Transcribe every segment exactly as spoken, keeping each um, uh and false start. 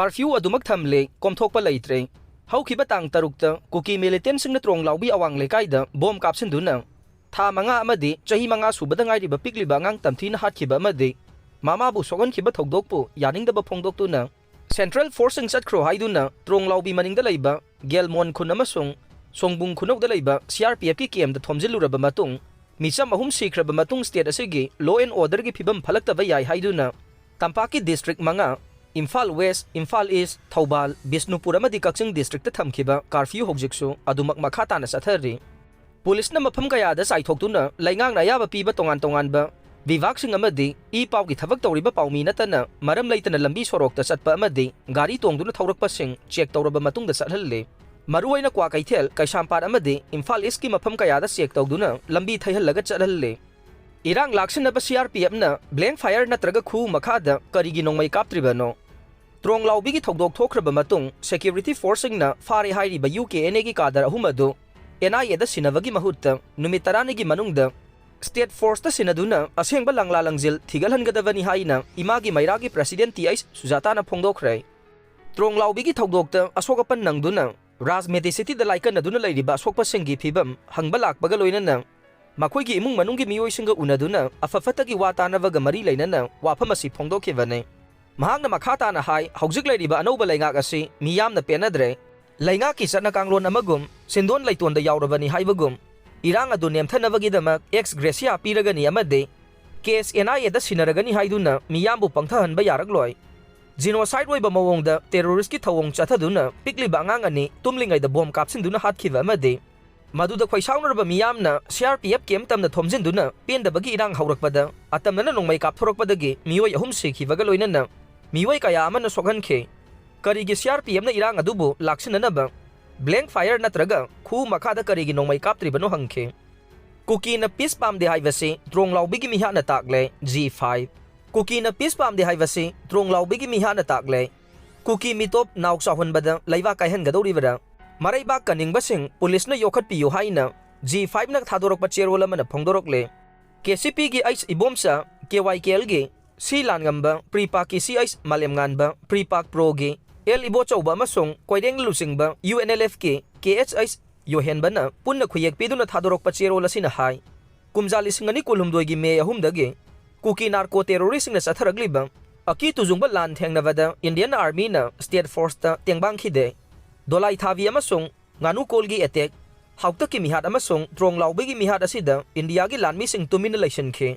Curfew ꯑꯗꯨꯃꯛ ꯊꯝꯂꯦ, ꯀꯣꯝꯊꯣꯛꯄ ꯂꯩꯇ꯭ꯔꯦ꯫ ꯍꯧꯈꯤꯕ ꯇꯥꯡ ꯇꯔꯨꯛꯇ ꯀꯨꯀꯤ militantꯁꯤꯡꯅ ꯇ꯭ꯔꯣꯡꯂꯥꯎꯕꯤ ꯑꯋꯥꯡ ꯂꯩꯀꯥꯏꯗ ꯕꯣꯝ ꯀꯥꯞꯁꯤꯟꯗꯨꯅ ꯊꯥ ꯃꯉꯥ ꯑꯃꯗꯤ ꯆꯍꯤ ꯃꯉꯥ ꯁꯨꯕꯗ ꯉꯥꯏꯔꯤꯕ ꯄꯤꯛꯂꯤꯕ ꯑꯉꯥꯡ ꯇꯝꯊꯤꯅ ꯍꯥꯠꯈꯤꯕ ꯑꯃꯗꯤ ꯃꯃꯥꯕꯨ ꯁꯣꯛꯍꯟꯈꯤꯕ ꯊꯧꯗꯣꯛꯄꯨ ꯌꯥꯅꯤꯡꯗꯕ ꯐꯣꯡꯗꯣꯛꯇꯨꯅ Central Forceꯁꯤꯡ ꯆꯠꯈ꯭ꯔꯣ ꯍꯥꯏꯗꯨꯅ ꯇ꯭ꯔꯣꯡꯂꯥꯎꯕꯤ ꯃꯅꯤꯡꯗ ꯂꯩꯕ ꯒꯦꯜꯃꯣꯟ ꯈꯨꯟ ꯑꯃꯁꯨꯡ ꯁꯣꯡꯕꯨꯡ ꯈꯨꯅꯧꯗ ꯂꯩꯕ CRPFꯀꯤ campꯇ ꯊꯣꯝꯖꯤꯜꯂꯨꯔꯕ ꯃꯇꯨꯡ, ꯃꯤꯆꯝ ꯑꯍꯨꯝ ꯁꯤꯈ꯭ꯔꯕ ꯃꯇꯨꯡ state ꯑꯁꯤꯒꯤ law and orderꯒꯤ ꯐꯤꯕꯝ ꯐꯠꯂꯛꯇꯕ ꯌꯥꯏ ꯍꯥꯏꯗꯨꯅ ꯇꯝꯄꯥꯛꯀꯤ district ꯃꯉꯥ, ꯏꯝꯐꯥꯜ West, ꯏꯝꯐꯥꯜ East, ꯊꯧꯕꯥꯜ, ꯕꯤꯁꯅꯨꯄꯨꯔ ꯑꯃꯗꯤ ꯀꯛꯆꯤꯡ districtꯇ ꯊꯝꯈꯤꯕ curfew ꯍꯧꯖꯤꯛꯁꯨ ꯑꯗꯨꯃꯛ ꯃꯈꯥ ꯇꯥꯅ ꯆꯠꯊꯔꯤ꯫ ꯄꯨꯂꯤꯁꯅ ꯃꯐꯝ ꯀꯌꯥꯗ ꯆꯥꯏꯊꯣꯛꯇꯨꯅ ꯂꯩꯉꯥꯛꯅ ꯑꯌꯥꯕ ꯄꯤꯕ ꯇꯣꯉꯥꯟ ꯇꯣꯉꯥꯟꯕ ꯕꯤꯚꯥꯒꯁꯤꯡ ꯑꯃꯗꯤ ꯏ ꯄꯥꯎꯒꯤ ꯊꯕꯛ ꯇꯧꯔꯤꯕ ꯄꯥꯎꯃꯤ ꯅꯠꯇꯅ ꯃꯔꯝ ꯂꯩꯇꯅ ꯂꯝꯕꯤ ꯁꯣꯔꯣꯛꯇ ꯆꯠꯄ ꯑꯃꯗꯤ ꯒꯥꯔꯤ ꯇꯣꯡꯗꯨꯅ ꯊꯧꯔꯛꯄꯁꯤꯡ check ꯇꯧꯔꯕ ꯃꯇꯨꯡꯗ ꯆꯠꯍꯜꯂꯤ꯫ ꯃꯔꯨꯑꯣꯏꯅ ꯀ꯭ꯋꯥꯀꯩꯊꯦꯜ, ꯀꯩꯁꯥꯝꯄꯥꯠ ꯑꯃꯗꯤ ꯏꯝꯐꯥꯜ Eastꯀꯤ ꯃꯐꯝ ꯀꯌꯥꯗ check ꯇꯧꯗꯨꯅ ꯂꯝꯕꯤ ꯊꯩꯍꯜꯂꯒ ꯆꯠꯍꯜꯂꯤ꯫ ꯏꯔꯥꯡ ꯂꯥꯛꯁꯤꯟꯅꯕ CRPFꯅ blank fire ꯅꯠꯇ꯭ꯔꯒ ꯈꯨ ꯃꯈꯥꯗ ꯀꯔꯤꯒꯤ ꯅꯣꯡꯃꯩ ꯀꯥꯞꯇ꯭ꯔꯤꯕꯅꯣ? ꯇ꯭ꯔꯣꯡꯂꯥꯎꯕꯤꯒꯤ ꯊꯧꯗꯣꯛ ꯊꯣꯛꯈ꯭ꯔꯕ ꯃꯇꯨꯡ security forceꯁꯤꯡꯅ ꯐꯥꯔꯦ ꯍꯥꯏꯔꯤꯕ UKNAꯒꯤ cadre ꯑꯍꯨꯝ ꯑꯗꯨ NIAꯗ ꯁꯤꯟꯅꯕꯒꯤ ꯃꯍꯨꯠꯇ ꯅꯨꯃꯤꯠ ꯇꯔꯥꯅꯤꯒꯤ ꯃꯅꯨꯡꯗ state forceꯇ ꯁꯤꯟꯅꯗꯨꯅ ꯑꯁꯦꯡꯕ ꯂꯪꯂꯥ ꯂꯪꯖꯤꯜ ꯊꯤꯒꯠꯍꯟꯒꯗꯕꯅꯤ ꯍꯥꯏꯅ ꯏꯃꯥꯒꯤ ꯃꯩꯔꯥꯒꯤ president ꯇꯤ ꯑꯩꯆ ꯁꯨꯖꯥꯇꯥꯅ ꯐꯣꯡꯗꯣꯛꯈ꯭ꯔꯦ꯫ ꯇ꯭ꯔꯣꯡꯂꯥꯎꯕꯤꯒꯤ ꯊꯧꯗꯣꯛꯇ ꯑꯁꯣꯛ ꯑꯄꯟ ꯅꯪꯗꯨꯅ ꯔꯥꯖꯃꯦꯗꯤꯁꯤꯇꯤꯗ ꯂꯥꯏꯀꯠꯅꯗꯨꯅ ꯂꯩꯔꯤꯕ ꯑꯁꯣꯛꯄꯁꯤꯡꯒꯤ ꯐꯤꯕꯝ ꯍꯪꯕ ꯂꯥꯛꯄꯒ ꯂꯣꯏꯅꯅ ꯃꯈꯣꯏꯒꯤ ꯏꯃꯨꯡ ꯃꯅꯨꯡꯒꯤ ꯃꯤꯑꯣꯏꯁꯤꯡꯒ ꯎꯅꯗꯨꯅ ꯑꯐ ꯐꯠꯇꯒꯤ ꯋꯥ ꯇꯥꯅꯕꯒ ꯃꯔꯤ ꯂꯩꯅꯅ ꯋꯥꯐꯝ ꯑꯁꯤ ꯐꯣꯡꯗꯣꯛꯈꯤꯕꯅꯤ꯫ ꯃꯍꯥꯛꯅ ꯃꯈꯥ ꯇꯥꯅ ꯍꯥꯏ, ꯍꯧꯖꯤꯛ ꯂꯩꯔꯤꯕ ꯑꯅꯧꯕ ꯂꯩꯉꯥꯛ ꯑꯁꯤ ꯃꯤꯌꯥꯝꯅ ꯄꯦꯟꯅꯗ꯭ꯔꯦ꯫ ꯂꯩꯉꯥꯛꯀꯤ ꯆꯠꯅ ꯀꯥꯡꯂꯣꯟ ꯑꯃꯒꯨꯝ ꯁꯤꯟꯗꯣꯟ ꯂꯩꯇꯣꯟꯗ ꯌꯥꯎꯔꯕꯅꯤ ꯍꯥꯏꯕꯒꯨꯝ ꯏꯔꯥꯡ ꯑꯗꯨ ꯅꯦꯝꯊꯅꯕꯒꯤꯗꯃꯛ ex gratia ꯄꯤꯔꯒꯅꯤ ꯑꯃꯗꯤ case NIAꯗ ꯁꯤꯟꯅꯔꯒꯅꯤ ꯍꯥꯏꯗꯨꯅ ꯃꯤꯌꯥꯝꯕꯨ ꯄꯪꯊꯍꯟꯕ ꯌꯥꯔꯛꯂꯣꯏ꯫ Genocide ꯑꯣꯏꯕ ꯃꯑꯣꯡꯗ terroristꯀꯤ ꯊꯧꯑꯣꯡ ꯆꯠꯊꯗꯨꯅ ꯄꯤꯛꯂꯤꯕ ꯑꯉꯥꯡ ꯑꯅꯤ ꯇꯨꯝꯂꯤꯉꯩꯗ ꯕꯣꯝ ꯀꯥꯞꯁꯤꯟꯗꯨꯅ ꯍꯥꯠꯈꯤꯕ ꯑꯃꯗꯤ ꯃꯗꯨꯗ ꯈꯣꯏꯁꯥꯎꯅꯔꯕ ꯃꯤꯌꯥꯝꯅ CRPF camp ꯇꯝꯅ ꯊꯣꯝꯖꯤꯟꯗꯨꯅ ꯄꯦꯟꯗꯕꯒꯤ ꯏꯔꯥꯡ ꯍꯧꯔꯛꯄꯗ ꯑꯇꯝꯅꯅ ꯅꯣꯡꯃꯩ ꯀꯥꯞꯊꯣꯔꯛꯄꯗꯒꯤ ꯃꯤꯑꯣꯏ ꯑꯍꯨꯝ ꯁꯤꯈꯤꯕꯒ ꯂꯣꯏꯅꯅ ꯃꯤꯑꯣꯏ ꯀꯌꯥ ꯑꯃꯅ ꯁꯣꯛꯍꯟꯈꯤ꯫ ꯀꯔꯤꯒꯤ CRPFꯅ ꯏꯔꯥꯡ ꯑꯗꯨꯕꯨ ꯂꯥꯛꯁꯤꯟꯅꯅꯕ blank fire ꯅꯠꯇ꯭ꯔꯒ ꯈꯨ ꯃꯈꯥꯗ ꯀꯔꯤꯒꯤ ꯅꯣꯡꯃꯩ ꯀꯥꯞꯇ꯭ꯔꯤꯕꯅꯣ ꯍꯪꯈꯤ꯫ ꯀꯨꯀꯤꯅ peace ꯄꯥꯝꯗꯦ ꯍꯥꯏꯕꯁꯤ ꯇ꯭ꯔꯣꯡꯂꯥꯎꯕꯤꯒꯤ ꯃꯤꯍꯥꯠꯅ ꯇꯥꯛꯂꯦ꯫ G five꯫ ꯀꯨꯀꯤꯅ peace ꯄꯥꯝꯗꯦ ꯍꯥꯏꯕꯁꯤ ꯇ꯭ꯔꯣꯡꯂꯥꯎꯕꯤꯒꯤ ꯃꯤꯍꯥꯠꯅ ꯇꯥꯛꯂꯦ꯫ ꯀꯨꯀꯤ ꯃꯤꯇꯣꯞ ꯅꯥꯎ ꯆꯥꯎꯍꯟꯕꯗ ꯂꯩꯕꯥꯛ ꯀꯥꯏꯍꯟꯒꯗꯧꯔꯤꯕꯔꯥ? ꯃꯔꯩꯕꯥꯛ ꯀꯟꯅꯤꯡꯕꯁꯤꯡ ꯄꯨꯂꯤꯁꯅ ꯌꯣꯛꯈꯠꯄꯤꯌꯨ ꯍꯥꯏꯅ G fiveꯅ ꯊꯥꯗꯣꯔꯛꯄ ꯆꯦꯔꯣꯜ ꯑꯃꯅ ꯐꯣꯡꯗꯣꯔꯛꯂꯦ꯫ KCPꯒꯤ ꯑꯩꯆ ꯏꯕꯣꯝꯆꯥ, KYKLꯒꯤ ꯁꯤ ꯂꯥꯟꯉꯝꯕ PREPAK ꯀꯤ ꯁꯤ ꯑꯩꯆ ꯃꯥꯂꯦꯝꯉꯥꯟꯕ, PREPAK Pro ꯒꯤ ꯑꯦꯜ ꯏꯕꯣꯆꯧꯕ ꯑꯃꯁꯨꯡ ꯀꯣꯏꯔꯦꯡ ꯂꯨꯆꯤꯡꯕ ꯌꯨ ꯑꯦꯟ ꯑꯦꯜ ꯑꯦꯐ ꯀꯤ ꯀꯦ ꯑꯩꯆ ꯑꯩꯆ ꯌꯣꯍꯦꯟꯕꯅ ꯄꯨꯟꯅ ꯈꯨꯌꯦꯛ ꯄꯤꯗꯨꯅ ꯊꯥꯗꯣꯔꯛꯄ ꯆꯦꯔꯣꯜ ꯑꯁꯤꯅ ꯍꯥꯏ, ꯀꯨꯝꯖꯥ ꯂꯤꯁꯤꯡ ꯑꯅꯤ ꯀꯨꯟꯍꯨꯝꯗꯣꯏꯒꯤ ꯃꯦ ꯑꯍꯨꯝꯗꯒꯤ ꯀꯨꯀꯤ ꯅꯥꯔꯀꯣ ꯇꯦꯔꯣꯔꯤꯁꯁꯤꯡꯅ ꯆꯠꯊꯔꯛꯂꯤꯕ ꯑꯀꯤ ꯇꯨꯖꯨꯡꯕ ꯂꯥꯟ ꯊꯦꯡꯅꯕꯗ ꯏꯟꯗꯤꯌꯟ ꯑꯥꯔꯃꯤꯅ ꯁ꯭ꯇꯦꯠ ꯐꯣꯔꯁꯇ ꯇꯦꯡꯕꯥꯡꯈꯤꯗꯦ꯫ ꯗꯣꯂꯥꯏ ꯊꯥꯕꯤ ꯑꯃꯁꯨꯡ ꯉꯥꯅꯨ ꯀꯣꯜꯒꯤ ꯑꯦꯇꯦꯛ, ꯍꯥꯎꯇꯛꯀꯤ ꯃꯤꯍꯥꯠ ꯑꯃꯁꯨꯡ ꯇ꯭ꯔꯣꯡ ꯂꯥꯎꯕꯒꯤ ꯃꯤꯍꯥꯠ ꯑꯁꯤꯗ ꯏꯟꯗꯤꯌꯥꯒꯤ ꯂꯥꯟꯃꯤꯁꯤꯡ ꯇꯨꯃꯤꯟꯅ ꯂꯩꯁꯤꯟꯈꯤ꯫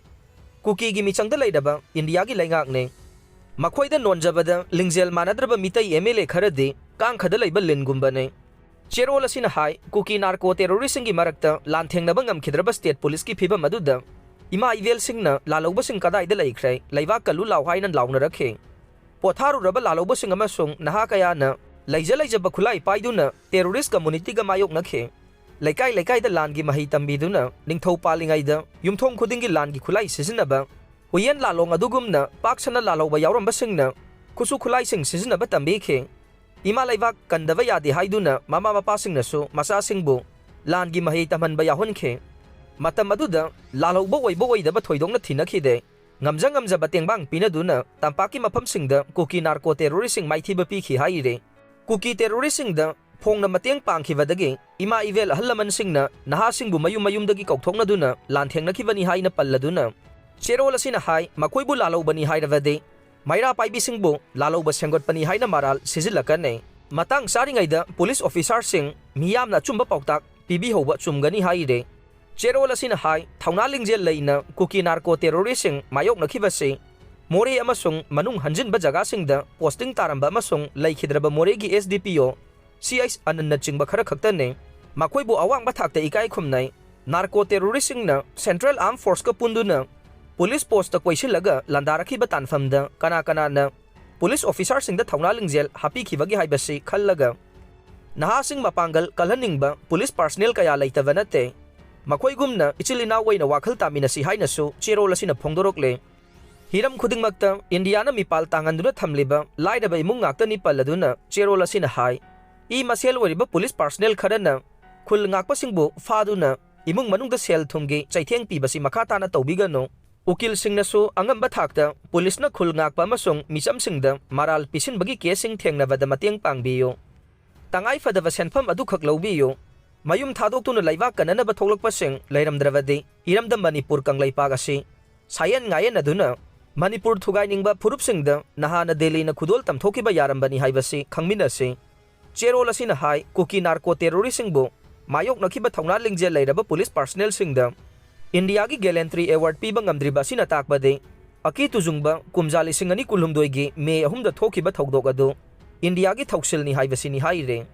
ꯀꯨꯀꯤꯒꯤ ꯃꯤꯆꯪꯗ ꯂꯩꯔꯕ ꯏꯟꯗꯤꯌꯥꯒꯤ ꯂꯩꯉꯥꯛꯅꯤ꯫ ꯃꯈꯣꯏꯗ ꯅꯣꯟꯖꯕꯗ ꯂꯤꯡꯖꯦꯜ ꯃꯥꯟꯅꯗ꯭ꯔꯕ ꯃꯤꯇꯩ ꯑꯦꯝ ꯑꯦꯜ ꯑꯦ ꯈꯔꯗꯤ ꯀꯥꯡꯈꯗ ꯂꯩꯕ ꯂꯤꯟꯒꯨꯝꯕꯅꯤ꯫ ꯆꯦꯔꯣꯜ ꯑꯁꯤꯅ ꯍꯥꯏ, ꯀꯨꯀꯤ ꯅꯥꯔꯀꯣ ꯇꯦꯔꯣꯔꯤꯁꯁꯤꯡꯒꯤ ꯃꯔꯛꯇ ꯂꯥꯟ ꯊꯦꯡꯅꯕ ꯉꯝꯈꯤꯗ꯭ꯔꯕ ꯁ꯭ꯇꯦꯠ ꯄꯨꯂꯤꯁꯀꯤ ꯐꯤꯚꯝ ꯑꯗꯨꯗ ꯏꯃꯥ ꯏꯕꯦꯜꯁꯤꯡꯅ "ꯂꯥꯜꯍꯧꯕꯁꯤꯡ ꯀꯗꯥꯏꯗ ꯂꯩꯈ꯭ꯔꯦ? ꯂꯩꯕꯥꯛ ꯀꯜꯂꯨ ꯂꯥꯎ" ꯍꯥꯏꯅ ꯂꯥꯎꯅꯔꯛꯈꯤ꯫ ꯄꯣꯊꯥꯔꯨꯔꯕ ꯂꯥꯜꯍꯧꯕꯁꯤꯡ ꯑꯃꯁꯨꯡ ꯅꯍꯥ ꯀꯌꯥꯅ ꯂꯩꯖ ꯂꯩꯖꯕ ꯈꯨꯠꯂꯥꯏ ꯄꯥꯏꯗꯨꯅ ꯇꯦꯔꯣꯔꯤꯁ ꯀꯝꯃꯨꯅꯤꯇꯤꯒ ꯃꯥꯌꯣꯛꯅꯈꯤ꯫ ꯂꯩꯀꯥꯏ ꯂꯩꯀꯥꯏꯗ ꯂꯥꯟꯒꯤ ꯃꯍꯩ ꯇꯝꯕꯤꯗꯨꯅ ꯅꯤꯡꯊꯧ ꯄꯥꯜꯂꯤꯉꯩꯗ ꯌꯨꯝꯊꯣꯡ ꯈꯨꯗꯤꯡꯒꯤ ꯂꯥꯟꯒꯤ ꯈꯨꯠꯂꯥꯏ ꯁꯤꯖꯤꯟꯅꯕ, ꯍꯨꯏꯌꯦꯟ ꯂꯥꯂꯣꯡ ꯑꯗꯨꯒꯨꯝꯅ ꯄꯥꯛ ꯁꯟꯅ ꯂꯥꯜꯍꯧꯕ ꯌꯥꯎꯔꯝꯕꯁꯤꯡꯅ ꯈꯨꯠꯁꯨ ꯈꯨꯠꯂꯥꯏꯁꯤꯡ ꯁꯤꯖꯤꯟꯅꯕ ꯇꯝꯕꯤꯈꯤ꯫ ꯏꯃꯥ ꯂꯩꯕꯥꯛ ꯀꯟꯗꯕ ꯌꯥꯗꯦ ꯍꯥꯏꯗꯨꯅ ꯃꯃꯥ ꯃꯄꯥꯁꯤꯡꯅꯁꯨ ꯃꯆꯥꯁꯤꯡꯕꯨ ꯂꯥꯟꯒꯤ ꯃꯍꯩ ꯇꯝꯍꯟꯕ ꯌꯥꯎꯍꯟꯈꯤ꯫ ꯃꯇꯝ ꯑꯗꯨꯗ ꯂꯥꯜꯍꯧꯕ ꯑꯣꯏꯕ ꯑꯣꯏꯗꯕ ꯊꯣꯏꯗꯣꯛꯅ ꯊꯤꯅꯈꯤꯗꯦ꯫ ꯉꯝꯖ ꯉꯝꯖꯕ ꯇꯦꯡꯕꯥꯡ ꯄꯤꯅꯗꯨꯅ ꯇꯝꯄꯥꯛꯀꯤ ꯃꯐꯝꯁꯤꯡꯗ ꯀꯨꯀꯤ ꯅꯥꯔꯀꯣ ꯇꯦꯔꯣꯔꯤꯁꯁꯤꯡ ꯃꯥꯏꯊꯤꯕ ꯄꯤꯈꯤ ꯍꯥꯏꯔꯤ꯫ ꯀꯨꯀꯤ ꯇꯦꯔꯣꯔꯤꯁꯁꯤꯡꯗ ꯐꯣꯡꯅ ꯃꯇꯦꯡ ꯄꯥꯡꯈꯤꯕꯗꯒꯤ ꯏꯃꯥ ꯏꯕꯦꯜ ꯑꯍꯜ ꯂꯃꯟꯁꯤꯡꯅ ꯅꯍꯥꯁꯤꯡꯕꯨ ꯃꯌꯨꯝ ꯃꯌꯨꯝꯗꯒꯤ ꯀꯧꯊꯣꯛꯅꯗꯨꯅ ꯂꯥꯟꯊꯦꯡꯅꯈꯤꯕꯅꯤ ꯍꯥꯏꯅ ꯄꯜꯂꯗꯨꯅ, ꯆꯦꯔꯣꯜ ꯑꯁꯤꯅ ꯍꯥꯏ, ꯃꯈꯣꯏꯕꯨ ꯂꯥꯜꯍꯧꯕꯅꯤ ꯍꯥꯏꯔꯕꯗꯤ ꯃꯩꯔꯥ ꯄꯥꯏꯕꯤꯁꯤꯡꯕꯨ ꯂꯥꯜꯍꯧꯕ ꯁꯦꯝꯒꯠꯄꯅꯤ ꯍꯥꯏꯅ ꯃꯔꯥꯜ ꯁꯤꯖꯤꯜꯂꯛꯀꯅꯤ꯫ ꯃꯇꯥꯡ ꯆꯥꯔꯤꯉꯩꯗ ꯄꯨꯂꯤꯁ ꯑꯣꯐꯤꯁꯥꯔꯁꯤꯡ ꯃꯤꯌꯥꯝꯅ ꯑꯆꯨꯝꯕ ꯄꯥꯎꯇꯥꯛ ꯄꯤꯕꯤꯍꯧꯕ ꯆꯨꯝꯒꯅꯤ ꯍꯥꯏꯔꯤ꯫ ꯆꯦꯔꯣꯜ ꯑꯁꯤꯅ ꯍꯥꯏ, ꯊꯧꯅꯥ ꯂꯤꯡꯖꯦꯜ ꯂꯩꯅ ꯀꯨꯀꯤ ꯅꯥꯔꯀꯣ ꯇꯦꯔꯣꯔꯤꯁꯁꯤꯡ ꯃꯥꯌꯣꯛꯅꯈꯤꯕꯁꯤ ꯃꯣꯔꯦ ꯑꯃꯁꯨꯡ ꯃꯅꯨꯡ ꯍꯟꯖꯤꯟꯕ ꯖꯒꯥꯁꯤꯡꯗ ꯄꯣꯁꯇꯤꯡ ꯇꯥꯔꯝꯕ ꯑꯃꯁꯨꯡ ꯂꯩꯈꯤꯗ꯭ꯔꯕ ꯃꯣꯔꯦꯒꯤ ꯑꯦꯁ ꯗꯤ ꯄꯤ ꯑꯣ, ꯁꯤ ꯑꯩꯆ ꯑꯅꯟꯅꯆꯤꯡꯕ ꯈꯔ ꯈꯛꯇꯅꯤ꯫ ꯃꯈꯣꯏꯕꯨ ꯑꯋꯥꯡꯕ ꯊꯥꯛꯇ ꯏꯀꯥꯏ ꯈꯨꯝꯅꯩ꯫ ꯅꯥꯔꯀꯣ ꯇꯦꯔꯣꯔꯤꯁꯁꯤꯡꯅ ꯁꯦꯟꯇ꯭ꯔꯦꯜ ꯑꯥꯔꯝ ꯐꯣꯔꯁꯀ ꯄꯨꯟꯗꯨꯅ ꯄꯨꯂꯤꯁ ꯄꯣꯁꯇ ꯀꯣꯏꯁꯤꯜꯂꯒ ꯂꯥꯟꯗꯥꯔꯛꯈꯤꯕ ꯇꯥꯟꯐꯝꯗ ꯀꯅꯥ ꯀꯅꯥꯅ ꯄꯨꯂꯤꯁ ꯑꯣꯐꯤꯁꯥꯔꯁꯤꯡꯗ ꯊꯧꯅꯥ ꯂꯤꯡꯖꯦꯜ ꯍꯥꯞꯄꯤꯈꯤꯕꯒꯦ ꯍꯥꯏꯕꯁꯤ ꯈꯜꯂꯒ, ꯅꯍꯥꯁꯤꯡ ꯃꯄꯥꯡꯒꯜ ꯀꯜꯍꯟꯅꯤꯡꯕ ꯄꯨꯂꯤꯁ ꯄꯥꯔꯁꯅꯦꯜ ꯀꯌꯥ ꯂꯩꯇꯕ ꯅꯠꯇꯦ꯫ ꯃꯈꯣꯏꯒꯨꯝꯅ ꯏꯆꯤꯜ ꯏꯅꯥꯎ ꯑꯣꯏꯅ ꯋꯥꯈꯜ ꯇꯥꯃꯤꯟꯅꯁꯤ ꯍꯥꯏꯅꯁꯨ ꯆꯦꯔꯣꯜ ꯑꯁꯤꯅ ꯐꯣꯡꯗꯣꯔꯛꯂꯦ꯫ ꯍꯤꯔꯝ ꯈꯨꯗꯤꯡꯃꯛꯇ ꯏꯟꯗꯤꯌꯥꯅ ꯃꯤꯄꯥꯜ ꯇꯥꯡꯍꯟꯗꯨꯅ ꯊꯝꯂꯤꯕ ꯂꯥꯏꯔꯕ ꯏꯃꯨꯡ ꯉꯥꯛꯇꯅꯤ ꯄꯜꯂꯗꯨꯅ ꯆꯦꯔꯣꯜ ꯑꯁꯤꯅ ꯍꯥꯏ, ꯏ ꯃꯁꯦꯜ ꯑꯣꯏꯔꯤꯕ ꯄꯨꯂꯤꯁ ꯄꯥꯔꯁꯅꯦꯜ ꯈꯔꯅ ꯈꯨꯜ ꯉꯥꯛꯄꯁꯤꯡꯕꯨ ꯐꯥꯗꯨꯅ ꯏꯃꯨꯡ ꯃꯅꯨꯡꯗ ꯁꯦꯜ ꯊꯨꯝꯒꯤ ꯆꯩꯊꯦꯡ ꯄꯤꯕꯁꯤ ꯃꯈꯥ ꯇꯥꯅ ꯇꯧꯕꯤꯒꯅꯨ꯫ ꯎꯀꯤꯜꯁꯤꯡꯅꯁꯨ ꯑꯉꯝꯕ ꯊꯥꯛꯇ ꯄꯨꯂꯤꯁꯅ ꯈꯨꯜ ꯉꯥꯛꯄ ꯑꯃꯁꯨꯡ ꯃꯤꯆꯝꯁꯤꯡꯗ ꯃꯔꯥꯜ ꯄꯤꯁꯤꯟꯕꯒꯤ ꯀꯦꯁꯁꯤꯡ ꯊꯦꯡꯅꯕꯗ ꯃꯇꯦꯡ ꯄꯥꯡꯕꯤꯌꯨ꯫ ꯇꯉꯥꯏ ꯐꯗꯕ ꯁꯦꯟꯐꯝ ꯑꯗꯨꯈꯛ ꯂꯧꯕꯤꯌꯨ꯫ ꯃꯌꯨꯝ ꯊꯥꯗꯣꯛꯇꯨꯅ ꯂꯩꯕꯥꯛ ꯀꯟꯅꯅꯕ ꯊꯣꯛꯂꯛꯄꯁꯤꯡ ꯂꯩꯔꯝꯗ꯭ꯔꯕꯗꯤ ꯏꯔꯝꯗꯝ ꯃꯅꯤꯄꯨꯔ ꯀꯪꯂꯩꯄꯥꯛ ꯑꯁꯤ ꯁꯥꯌꯦꯟ ꯉꯥꯌꯦꯟꯅꯗꯨꯅ ꯃꯅꯤꯄꯨꯔ ꯊꯨꯒꯥꯏꯅꯤꯡꯕ ꯐꯨꯔꯨꯞꯁꯤꯡꯗ ꯅꯍꯥꯟꯅ ꯗꯦꯜꯂꯤꯅ ꯈꯨꯗꯣꯜ ꯇꯝꯊꯣꯛꯈꯤꯕ ꯌꯥꯔꯝꯕꯅꯤ ꯍꯥꯏꯕꯁꯤ ꯈꯪꯃꯤꯟꯅꯁꯤ꯫ ꯆꯦꯔꯣꯜ ꯑꯁꯤꯅ ꯍꯥꯏ, ꯀꯨꯀꯤ ꯅꯥꯔꯀꯣ ꯇꯦꯔꯣꯔꯤꯁꯁꯤꯡꯕꯨ ꯃꯥꯌꯣꯛꯅꯈꯤꯕ ꯊꯧꯅꯥ ꯂꯤꯡꯖꯦꯜ ꯂꯩꯔꯕ ꯄꯨꯂꯤꯁ ꯄꯥꯔꯁꯅꯦꯜꯁꯤꯡꯗ ꯏꯟꯗꯤꯌꯥꯒꯤ ꯒꯦꯂꯦꯟꯇ꯭ꯔꯤ ꯑꯦꯋꯥꯔꯗ ꯄꯤꯕ ꯉꯝꯗ꯭ꯔꯤꯕ ꯑꯁꯤꯅ ꯇꯥꯛꯄꯗꯤ ꯑꯀꯤ ꯇꯨꯖꯨꯡꯕ ꯀꯨꯝꯖꯥ ꯂꯤꯁꯤꯡ ꯑꯅꯤ ꯀꯨꯟꯍꯨꯝꯗꯣꯏꯒꯤ ꯃꯦ ꯑꯍꯨꯝꯗ ꯊꯣꯛꯈꯤꯕ ꯊꯧꯗꯣꯛ ꯑꯗꯨ ꯏꯟꯗꯤꯌꯥꯒꯤ ꯊꯧꯁꯤꯜꯅꯤ ꯍꯥꯏꯕꯁꯤꯅꯤ ꯍꯥꯏꯔꯦ꯫